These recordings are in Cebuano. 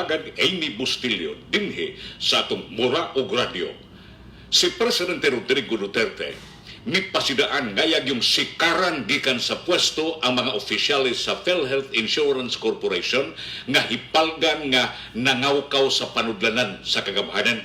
Agad Amy Bustillo dinhi sa atong Mura og Radyo. Si Presidente Rodrigo Duterte mipasidaan ngayag yung sikaran gikan sa pwesto ang mga opisyales sa PhilHealth Insurance Corporation nga hipalgan nga nangawkaw sa panudlanan sa kagamhanan.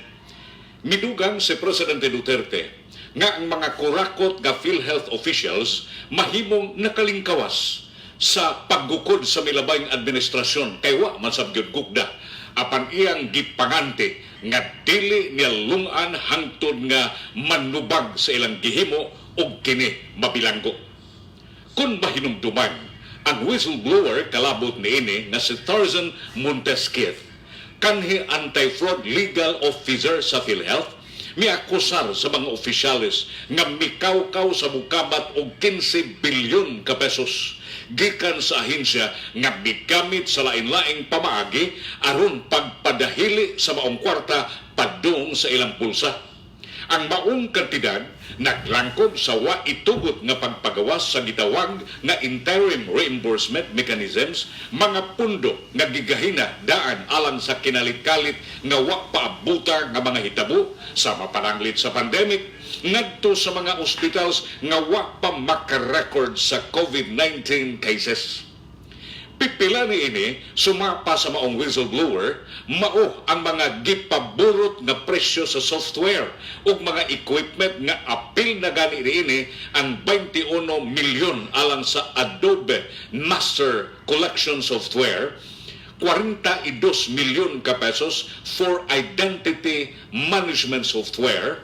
Midugang si Presidente Duterte nga ang mga kurakot nga PhilHealth officials mahimong nakalingkawas sa paggukod sa milabayng administrasyon kay wa man sab gyud gugda, apan iyang gipanganti nga dili niya lungan hangtod nga manubag sa ilang gihimo ug kini mabilanggo. Kung mahinumduman, ang whistleblower kalabot niini nga si Tarzan Montesquieu, kanhi anti-fraud legal officer sa PhilHealth, miakusar sa mga opisyales nga mikawkaw sa mukabat og 15 bilyon ka pesos gikan sa ahensya nga migamit sa lain-laing pamaagi aron pagpadahili sa maong kwarta padung sa ilang bulsa. Ang maong kantidad naglangkob sa wa itugot nga pagpagawas sa gitawag nga interim reimbursement mechanisms, mga pundo nga gigahina daan alang sa kinalit-kalit nga wa paabuta nga mga hitabo sa mapananglit sa pandemic ngadto sa mga ospitals nga wa pa makarecord sa COVID-19 cases. Pipila ni ini, sumapa sa maong whistleblower, mao ang mga gipaburot nga presyo sa software ug mga equipment nga apil na gani niini ang 21 milyon alang sa Adobe Master Collection Software, 42 milyon ka pesos for identity management software,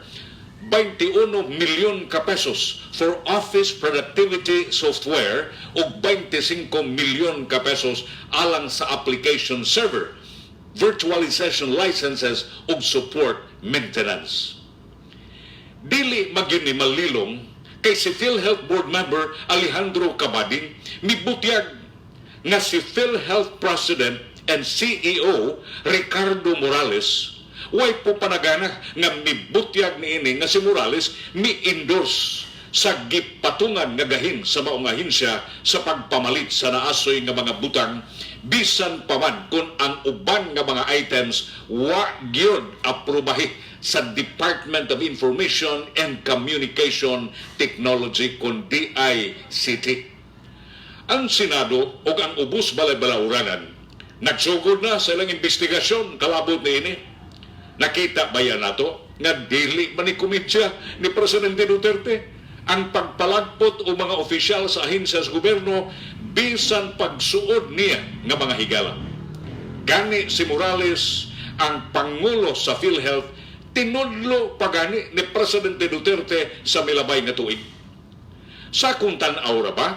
21 milyon ka pesos for office productivity software ug 25 milyon ka pesos alang sa application server, virtualization licenses ug support maintenance. Dili magyud ni malilong kay si PhilHealth Board Member Alejandro Cabading mibutyag nga si PhilHealth President and CEO Ricardo Morales way po panagana nga mibutyag niini nga si Morales mi-endorse sa gipatungan nga gahin sa maong ahensya sa pagpamalit sa naasoy nga mga butang, bisan pa man kung ang uban nga mga items wa gyud aprobahi sa Department of Information and Communication Technology kon DICT. Ang Senado ug ang ubos balay-balauranan nagsugod na sa ilang investigasyon kalabot niini. Nakita ba yan nato nga dili man ni komedya ni Presidente Duterte ang pagpalagpot o mga opisyal sa ahensya sa gobyerno bisan pagsuod niya nga mga higala? Gani si Morales, ang pangulo sa PhilHealth, tinudlo pagani ni Presidente Duterte sa milabay nga tuig. Sa akong tan-aw ra ba,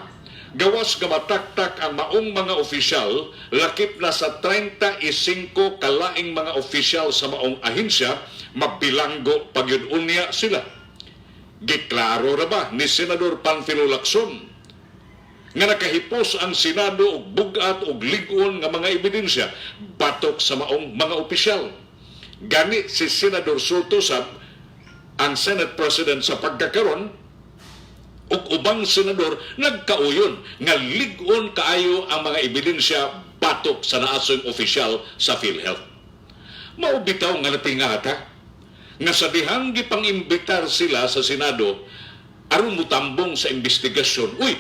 gawas nga mataktak ang maong mga opisyal, lakip na sa 35 kalaing mga opisyal sa maong ahensya, mabilanggo pagyud unya sila. Giklaro ra ba ni Senador Panfilo Lacson nga nakahipos ang Senado og bugat og lig-on nga mga ebidensya batok sa maong mga opisyal. Gani si Senador Sotto sab, ang Senate President sa pagkakaron, ug ubang senador nagkauyon nga lig-on kaayo ang mga ebidensya batok sa naasoy opisyal sa PhilHealth. Mao bitaw nga natingata nga sa dihang gipang-imbitar sila sa Senado aron mutambong sa investigasyon, uy,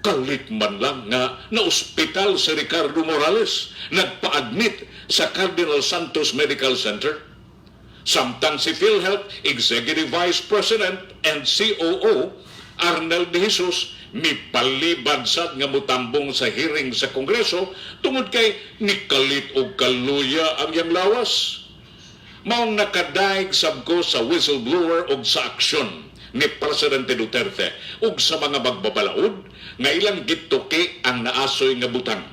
kalit man lang nga na-ospital si Ricardo Morales, nagpa-admit sa Cardinal Santos Medical Center. Samtang si PhilHealth Executive Vice President and COO Arnel De Jesus mipalibad sad nga mutambong sa hearing sa Kongreso tungod kay nikalit og kaluya ang iyang lawas. Maong nakadaig sab ko sa whistleblower og sa aksyon ni Presidente Duterte ug sa mga magbabalaod nga ilang gituki ang naasoy nga butang.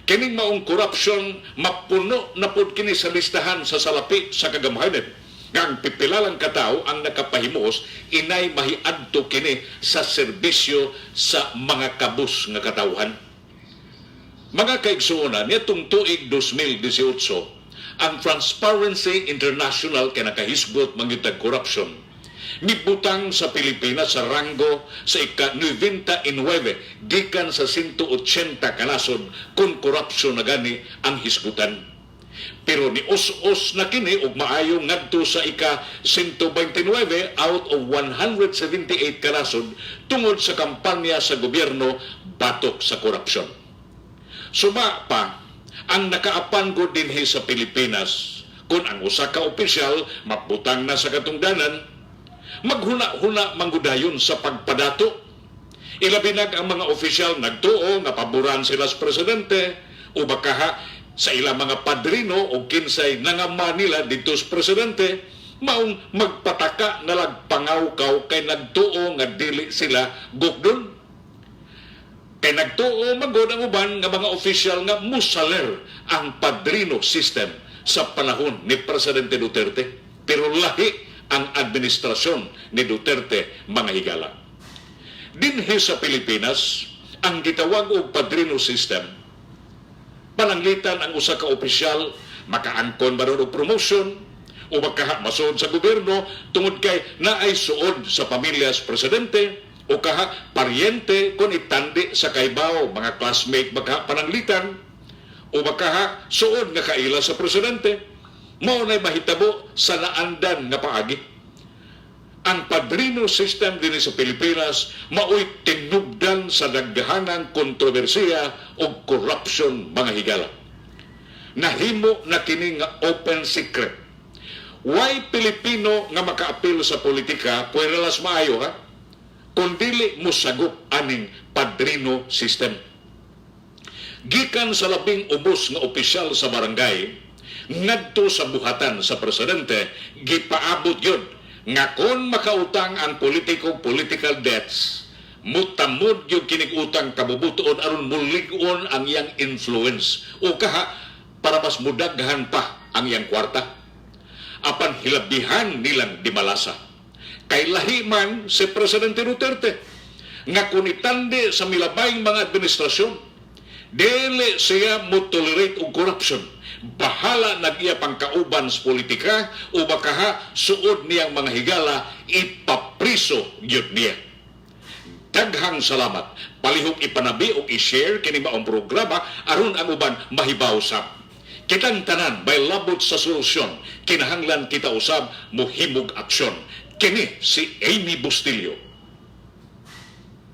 Kining maong corruption mapuno na pud kini sa listahan sa salapi sa kagamhanan nga ang pipila lang katawo ang nakapahimos inay mahiadto kini sa serbisyo sa mga kabus nga katawhan. Mga kaigsuonan, nitong tuig 2018, ang Transparency International kay nakahisgot mangitag corruption mibutang sa Pilipinas sa ranggo sa ika-99 gikan sa 180 ka nasod kung corruption na gani ang hisgutan. Pero ni us-us na kini og maayo ngadto sa ika 129 out of 178 ka nasod tungod sa kampanya sa gobyerno batok sa korupsyon. Suma pa, ang nakaapan ko dinhi sa Pilipinas, kung ang usa ka opisyal maputang na sa katungdanan, maghuna-huna manggudayon sa pagpadato. Ilabi nag ang mga opisyal nagtuo nga paboran sila sa presidente o baka sa ilang mga padrino o kinsay nangama nila dito sa presidente, maong magpataka na lagpangawkaw kay nagtuo nga dili sila gukdon. Kay nagtuo magod ang uban nga mga opisyal nga musaler ang padrino system sa panahon ni Presidente Duterte. Pero lahi ang administrasyon ni Duterte, mga higala. Dinhi sa Pilipinas, ang gitawag og padrino system, pananglitan ang usa ka opisyal makaangkon ba og promotion o makaha masuod sa gobyerno tungod kay naay suod sa pamilya sa presidente o kaha paryente kon itandi sa kaybaw, mga classmate baka pananglitan o bakaha suod nga kaila sa presidente. Mao nay mahitabo sa naandan nga paagi. Ang padrino system dinhi sa Pilipinas maoy tinubdan sa daghanang kontrobersiya o corruption, mga higala. Nahimo na kini nga open secret. Way Pilipino nga makaapil sa politika, puwera las maayo ha, kung dili mo sagop aning padrino system. Gikan sa labing ubos nga opisyal sa barangay, ngadto sa buhatan sa presidente, gipaabot yun nga kon makautang ang politiko political debts, mutamod yung kinig utang kabubutuon aron mulig-on ang iyang influence o kaha para mas mudaghan pa ang iyang kwarta. Apan hilabihan nilang dimalasa. Kay lahi man si Presidente Duterte nga kung itandi sa milabayng mga administrasyon, dili siya mo tolerate og corruption. Bahala nag iya pangkauban sa politika o bakaha suod niyang mga higala, ipapriso gyud niya. Daghang salamat. Palihog ipanabi o i-share kini maong programa aron ang uban mahibaw sab. Kitang tanan may labot sa solusyon. Kinahanglan kita usab mohimog aksyon. Kini si Amy Bustillo.